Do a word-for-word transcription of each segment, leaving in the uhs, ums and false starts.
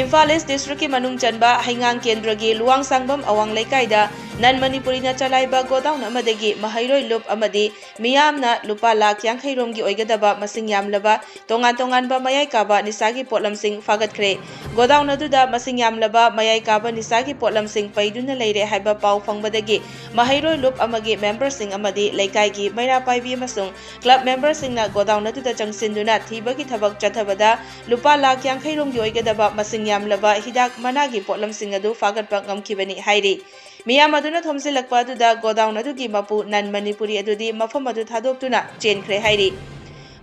ꯏꯝꯐꯥꯜ ꯏꯁ ꯗꯤꯁꯇ꯭ꯔꯤꯛꯀꯤ ꯃꯅꯨꯡ ꯆꯟꯕ ꯍꯩꯉꯥꯡ ꯀꯦꯟꯗ꯭ꯔꯒꯤ ꯂꯨꯋꯥꯡꯁꯥꯡꯕꯝ ꯑꯋꯥꯡ ꯂꯩꯀꯥꯏꯗ ꯅꯟ ꯃꯅꯤꯄꯨꯔꯤꯅ ꯆꯂꯥꯏꯕ ꯒꯣꯗꯥꯎꯟ ꯑꯃꯗꯒꯤ ꯃꯍꯩꯔꯣꯏ ꯂꯨꯞ ꯑꯃꯗꯤ ꯃꯤꯌꯥꯝꯅ ꯂꯨꯄꯥ ꯂꯥꯈ ꯌꯥꯡꯈꯩ ꯔꯣꯝꯒꯤ ꯑꯣꯏꯒꯗꯕ ꯃꯁꯤꯡ ꯌꯥꯝꯂꯕ ꯇꯣꯉꯥꯟ ꯇꯣꯉꯥꯟꯕ ꯃꯌꯥꯏ ꯀꯥꯕ ꯅꯤꯁꯥꯒꯤ ꯄꯣꯠꯂꯝꯁꯤꯡ ꯐꯥꯒꯠꯈ꯭ꯔꯦ꯫ ꯒꯣꯗꯥꯎꯟ ꯑꯗꯨꯗ ꯃꯁꯤꯡ ꯌꯥꯝꯂꯕ ꯃꯌꯥꯏ ꯀꯥꯕ ꯅꯤꯁꯥꯒꯤ ꯄꯣꯠꯂꯝꯁꯤꯡ ꯄꯩꯗꯨꯅ ꯂꯩꯔꯦ ꯍꯥꯏꯕ ꯄꯥꯎ ꯐꯪꯕꯗꯒꯤ ꯃꯍꯩꯔꯣꯏ ꯂꯨꯞ ꯑꯃꯒꯤ ꯃꯦꯝꯕꯔꯁꯤꯡ ꯑꯃꯗꯤ ꯂꯩꯀꯥꯏꯒꯤ ꯃꯩꯔꯥ ꯄꯥꯏꯕꯤ ꯑꯃꯁꯨꯡ ꯀ꯭ꯂꯕ ꯃꯦꯝꯕꯔꯁꯤꯡꯅ ꯒꯣꯗꯥꯎꯟ ꯑꯗꯨꯗ ꯆꯪꯁꯤꯟꯗꯨꯅ ꯊꯤꯕꯒꯤ ꯊꯕꯛ ꯆꯠꯊꯕꯗ ꯂꯨꯄꯥ ꯂꯥꯈ ꯌꯥꯡꯈꯩ ꯔꯣꯝꯒꯤ ꯑꯣꯏꯒꯗꯕ ꯃꯁꯤꯡ ꯌꯥꯝꯂꯕ ꯍꯤꯗꯥꯛ ꯃꯅꯥꯒꯤ ꯄꯣꯠꯂꯝꯁꯤꯡ ꯑꯗꯨ ꯐꯥꯒꯠꯄ ꯉꯝꯈꯤꯕꯅꯤ ꯍꯥꯏꯔꯤ꯫ ꯃꯤꯌꯥꯝ ꯑꯗꯨꯅ ꯊꯣꯝꯖꯤꯜꯂꯛꯄ ꯑꯗꯨꯗ ꯒꯣꯗꯥꯎꯟ ꯑꯗꯨꯒꯤ ꯃꯄꯨ ꯅꯟ ꯃꯅꯤꯄꯨꯔꯤ ꯑꯗꯨꯗꯤ ꯃꯐꯝ ꯑꯗꯨ ꯊꯥꯗꯣꯛꯇꯨꯅ ꯆꯦꯟꯈ꯭ꯔꯦ ꯍꯥꯏꯔꯤ꯫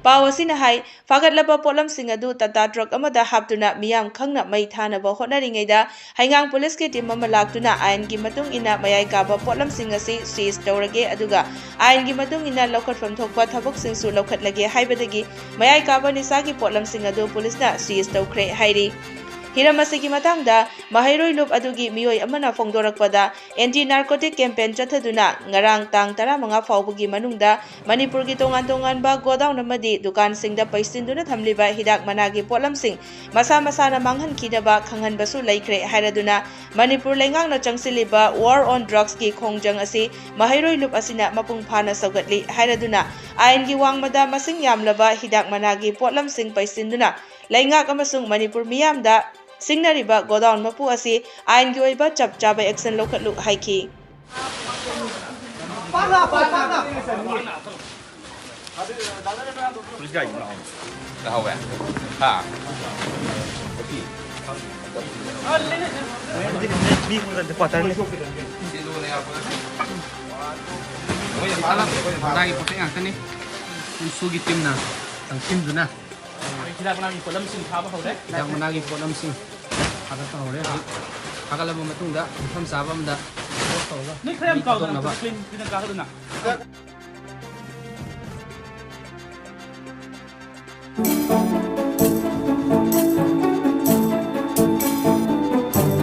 ꯄꯥꯎ ꯑꯁꯤꯅ ꯍꯥꯏ, ꯐꯥꯒꯠꯂꯕ ꯄꯣꯠꯂꯝꯁꯤꯡ ꯑꯗꯨ ꯇꯥꯇꯥ ꯇ꯭ꯔꯛ ꯑꯃꯗ ꯍꯥꯞꯇꯨꯅ ꯃꯤꯌꯥꯝ ꯈꯪꯅ ꯃꯩ ꯊꯥꯅꯕ ꯍꯣꯠꯅꯔꯤꯉꯩꯗ ꯍꯩꯉꯥꯡ ꯄꯨꯂꯤꯁꯀꯤ ꯇꯤꯝ ꯑꯃ ꯂꯥꯛꯇꯨꯅ ꯑꯥꯏꯟꯒꯤ ꯃꯇꯨꯡ ꯏꯟꯅ ꯃꯌꯥꯏ ꯀꯥꯕ ꯄꯣꯠꯂꯝꯁꯤꯡ ꯑꯁꯤ ꯁꯤꯖ ꯇꯧꯔꯒꯦ, ꯑꯗꯨꯒ ꯑꯥꯏꯟꯒꯤ ꯃꯇꯨꯡ ꯏꯟꯅ ꯂꯧꯈꯠꯐꯝ ꯊꯣꯛꯄ ꯊꯕꯛꯁꯤꯡꯁꯨ ꯂꯧꯈꯠꯂꯒꯦ ꯍꯥꯏꯕꯗꯒꯤ ꯃꯌꯥꯏ ꯀꯥꯕ ꯅꯤꯁꯥꯒꯤ ꯄꯣꯠꯂꯝꯁꯤꯡ ꯑꯗꯨ ꯄꯨꯂꯤꯁꯅ ꯁꯤꯖ ꯇꯧꯈ꯭ꯔꯦ ꯍꯥꯏꯔꯤ꯫ ꯍꯤꯔꯝ ꯑꯁꯤꯒꯤ ꯃꯇꯥꯡꯗ ꯃꯍꯩꯔꯣꯏ ꯂꯨꯞ ꯑꯗꯨꯒꯤ ꯃꯤꯑꯣꯏ ꯑꯃꯅ ꯐꯣꯡꯗꯣꯔꯛꯄꯗ, ꯑꯦꯟꯇꯤ ꯅꯥꯔꯀꯣꯇꯤꯛ ꯀꯦꯝꯄꯦꯟ ꯆꯠꯊꯗꯨꯅ ꯉꯔꯥꯡ ꯇꯥꯡ ꯇꯔꯥꯃꯉꯥ ꯐꯥꯎꯕꯒꯤ ꯃꯅꯨꯡꯗ ꯃꯅꯤꯄꯨꯔꯒꯤ ꯇꯣꯉꯥꯟ ꯇꯣꯉꯥꯟꯕ ꯒꯣꯗꯥꯎꯟ ꯑꯃꯗꯤ ꯗꯨꯀꯥꯟꯁꯤꯡꯗ ꯄꯩꯁꯤꯟꯗꯨꯅ ꯊꯝꯂꯤꯕ ꯍꯤꯗꯥꯛ ꯃꯅꯥꯒꯤ ꯄꯣꯠꯂꯝꯁꯤꯡ ꯃꯁꯥ ꯃꯁꯥꯅ ꯃꯥꯡꯍꯟꯈꯤꯗꯕ ꯈꯪꯍꯟꯕꯁꯨ ꯂꯩꯈ꯭ꯔꯦ ꯍꯥꯏꯔꯗꯨꯅ, ꯃꯅꯤꯄꯨꯔ ꯂꯩꯉꯥꯛꯅ ꯆꯪꯁꯤꯜꯂꯤꯕ War on Drugsꯀꯤ ꯈꯣꯡꯖꯪ ꯑꯁꯤ ꯃꯍꯩꯔꯣꯏ ꯂꯨꯞ ꯑꯁꯤꯅ ꯃꯄꯨꯡ ꯐꯥꯅ ꯁꯧꯒꯠꯂꯤ ꯍꯥꯏꯔꯗꯨꯅ, ꯑꯥꯏꯟꯒꯤ ꯋꯥꯡꯃꯗ ꯃꯁꯤꯡ ꯌꯥꯝꯂꯕ ꯍꯤꯗꯥꯛ ꯃꯅꯥꯒꯤ ꯄꯣꯠꯂꯝꯁꯤꯡ ꯄꯩꯁꯤꯟꯗꯨꯅ ꯂꯩꯉꯥꯛ ꯑꯃꯁꯨꯡ ꯃꯅꯤꯄꯨꯔ ꯃꯤꯌꯥꯝꯗ ꯁꯤꯡꯅꯔꯤꯕ ꯒꯣꯗꯥꯎꯟ ꯃꯄꯨ ꯑꯁꯤ ꯑꯥꯏꯟꯒꯤ ꯑꯣꯏꯕ ꯆꯞ ꯆꯥꯕ ꯑꯦꯛꯁꯟ ꯂꯧꯈꯠꯂꯨ ꯍꯥꯏꯈꯤ꯫ ꯂꯧꯍꯧꯋꯦ꯫ ꯍꯥ? ꯃꯣꯏꯅ ꯐꯥꯅꯕꯅꯦ, ꯑꯩꯈꯣꯏꯅ ꯐꯥꯅꯕꯅꯦ꯫ ꯃꯅꯥꯒꯤ ꯄꯣꯠꯆꯩ ꯉꯥꯛꯇꯅꯤ꯫ ꯏꯟꯁꯨꯒꯤ ꯇꯤꯝꯅ ꯆꯪꯁꯤꯟꯗꯨꯅ ꯍꯤꯗꯥꯛ ꯃꯅꯥꯒꯤ ꯄꯣꯠꯂꯝꯁꯤꯡ ꯐꯥꯕ ꯍꯧꯔꯦ꯫ ꯍꯤꯗꯥꯛ ꯃꯅꯥꯒꯤ ꯄꯣꯠꯂꯝꯁꯤꯡ ꯐꯥꯒꯠꯄ ꯍꯧꯔꯦ ꯍꯧꯖꯤꯛ꯫ ꯐꯥꯒꯠꯂꯕ ꯃꯇꯨꯡꯗ ꯃꯐꯝ ꯆꯥꯕ ꯑꯃꯗ ꯅꯣꯏ ꯈꯔ ꯌꯥꯝ ꯃꯤ ꯀꯥꯎꯗꯅ ꯊꯥꯗꯣꯛꯅꯕ꯫ Clean clean ꯀꯥꯈꯠꯂꯨꯅ꯫